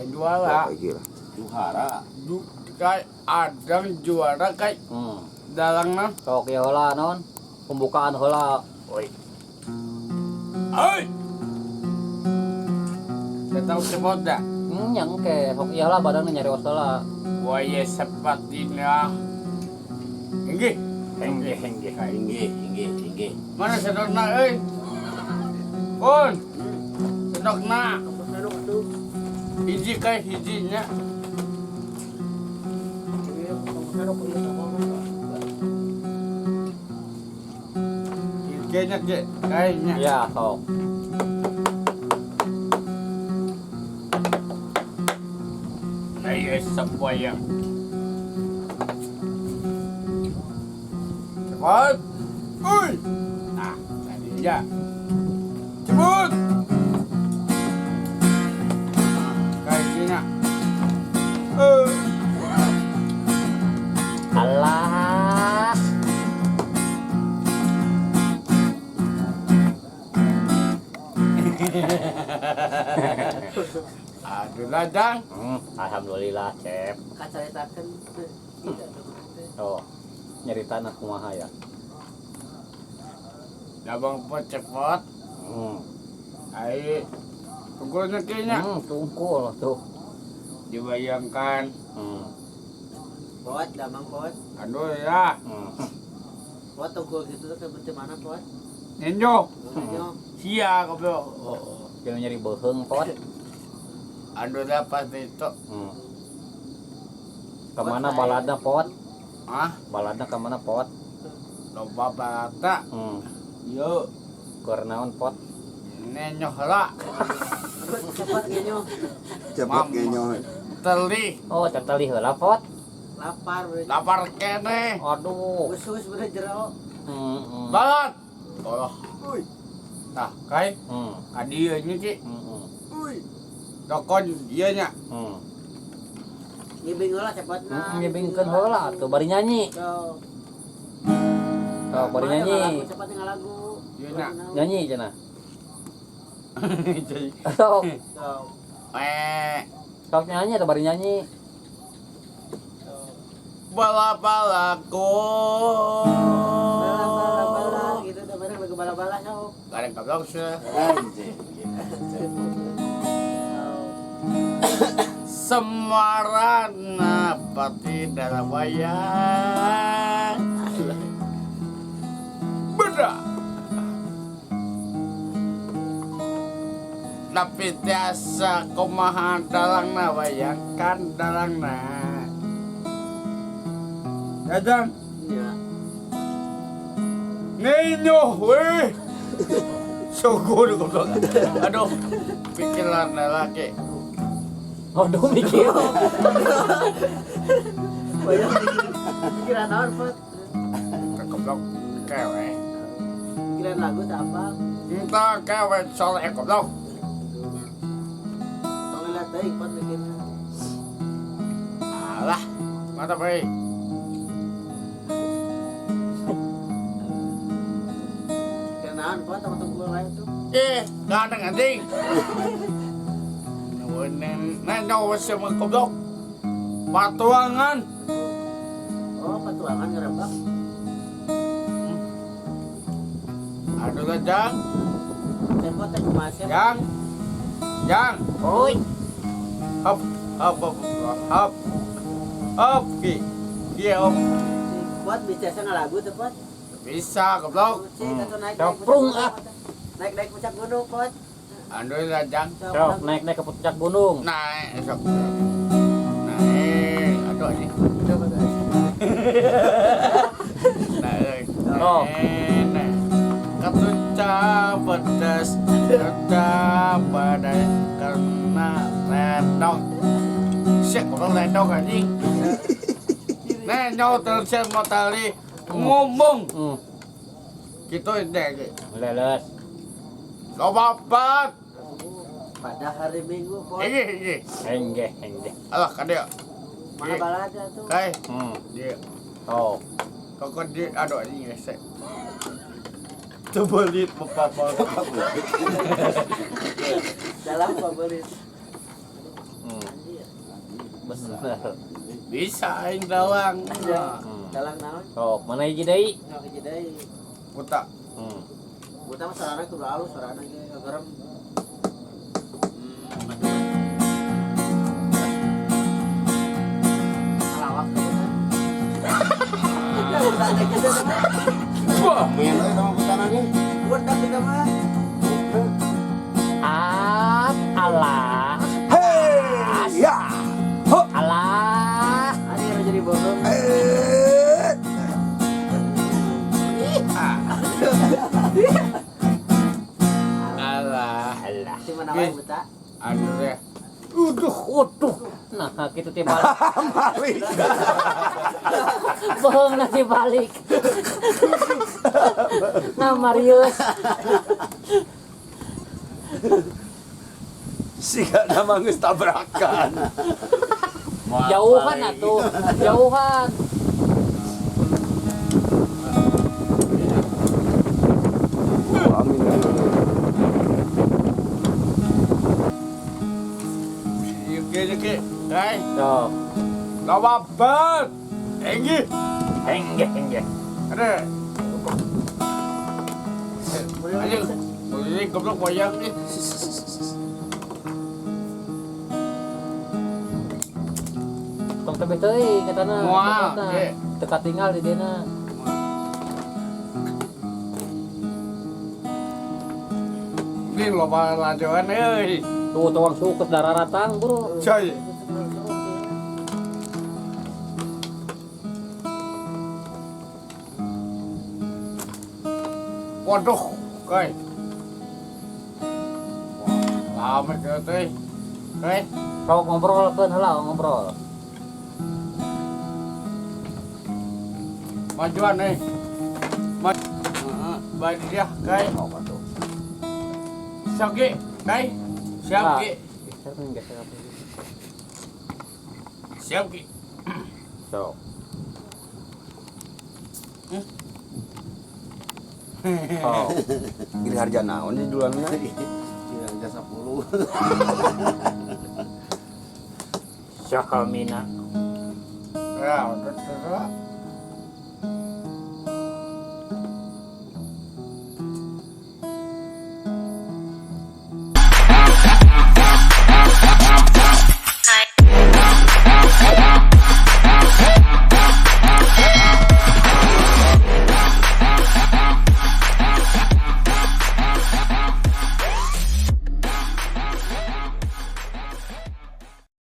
Lain juara. Gila. Juara. Kai adang juara kai dalangna. Sok ieu heula naon? Pembukaan heula. Oi. Oi. Saya tahu cepot dah. Yang ke sok ieu heula badanna nyarios heula. Waya sepertinya. Inggih. Inggih, inggih. Inggih, inggih, inggih. Mana sendokna euy? Pun. Sendokna. Sendok tuh. Hiji kai hijinya. Sendok ieu Kayaknya ge, kayaknya. Ya, sok. Ayo sebuah. Cepat. Uy. Nah, tadi ya. Cepat. Kayaknya. Alah. Aduh ladang. Alhamdulillah, Cep. Kacaritakeun teu. Oh, nyeritana kumaha ya? Dabang pot cepot. Ai tungkulnya kayaknya. Tungkul tuh. Dibayangkan. Pot, damang pot. Aduh ya. Pot tungkul gitu tuh ke mana pot? Nenjo. Nenjo. Sia goblok. Oh, jangan nyeri beuheung pot. Aduh dah pasti itu. Kemana baladna pot? Ah, Baladna kemana pot? Loba balada. Yo. Keur naon pot? Nenyo heula. Cepat ngenyo. Cepat ngenyo. Teli. Oh, teli heula pot. Lapar we. Lapar kene. Aduh. Usus bener jero. Balat. Oh. Uy. Tah, kai. Ka dieu nya Ki. Uy. Dokon ieu nya. Ngibing heula cepatna. Ngibingkeun heula tuh bari nyanyi. Tuh. Tuh bari nyanyi. Cepat ngalagu. Ieu nya. Nyanyi cenah. Sok. Sok. Sok nyanyi atau bari nyanyi? Bala-balaku. Bala-bala gitu udah bareng lagu bala-bala sok. Bareng goblok sih. Anjing. Semarana pati dalam wayang. Beda. Tapi tiasa kumaha dalangna wayang kan dalangna. Jajang. Iya. Ngenyoh weh. Syukur goblok. Aduh, pikiran laki. Aduh mikir. Pikiran naon pot? Goblok kewe. Pikiran lagu tak apa? Entah kewe soleh goblok. Tong lihat teuing pot mikirna. Alah, mantap weh. Pikiran naon pot sama tunggu wae tuh. Gak ada anjing. Neng sama goblok. Patuangan. Oh, patuangan ngerebak. Aduh lah, Jang. Tempo teh kumaha sih? Jang. Jang. Oi. Hop, hop, hop, hop. Hop, ki. Ki, hop. Pot bisa ngalagu tuh pot. Bisa, goblok. Cik atau naik Caprung, ah. Naik-naik puncak gunung pot. Aduh lah, Jang. Sok naik-naik ke puncak gunung. Naik, sok. Naik, aduh ini. Naik. Oh. Naik. Ketuca pedas, ketuca pedas karena ledok. Siap, kalau ledok anjing. Nih, nyawa terus mau tali ngomong. Gitu deh. Leles. Loba banget. Pada hari Minggu pot. Ini, ini. Enggeh, enggeh. Alah, kadek. Mana balada tuh? Kai. Dia. Oh. Kok dia aduh anjing gesek. Tebelit papa. Dalam favorit. Anjir. Bener. Bisa aing dalang. Dalang naon? Sok, mana hiji deui? Nggak hiji deui. Buta. Buta mah sarana kudu alus, sarana ge gagerem. Salawak teh kan. Ya udah ada gitu mah. Wah, Main euy sama putana ge. Budak kita mah. Ah, alah. Hei, ya. Ho. Alah. Ada yang jadi bohong. Eh. Alah. Alah. Di mana wae buta? Aduh ya. Uduh, uduh. Nah, gitu tibalik. Balik. Bohong nanti balik. Nah, Marius. Siga nama geus tabrakan. Jauhan atuh. Jauhan. Oh, amin. Oke, oke. Hai, Sok. loba banget. Enggi. Enggeh, enggeh. Ada. Anjing. Ini goblok wayang nih. Tong tebeh teuing katana. Moal, ge. Teu katinggal di dina. Ini loba lajoan euy. Tuh tuang suket dararatang, Bro. Coy. Waduh, kai. Wah, lama ke teh. Kai, Sok ngobrol keun heula ngobrol. Majuan euy. Heeh, baik dia, kai. Oh, waduh. Siap ge, kai. Siap Ah. ge. Geser nih, geser apa ini? Siap ge. Sok. Oh, Gini harga naon di duluanna? Iya, jasa 10. Syahamina. Ya, udah, udah.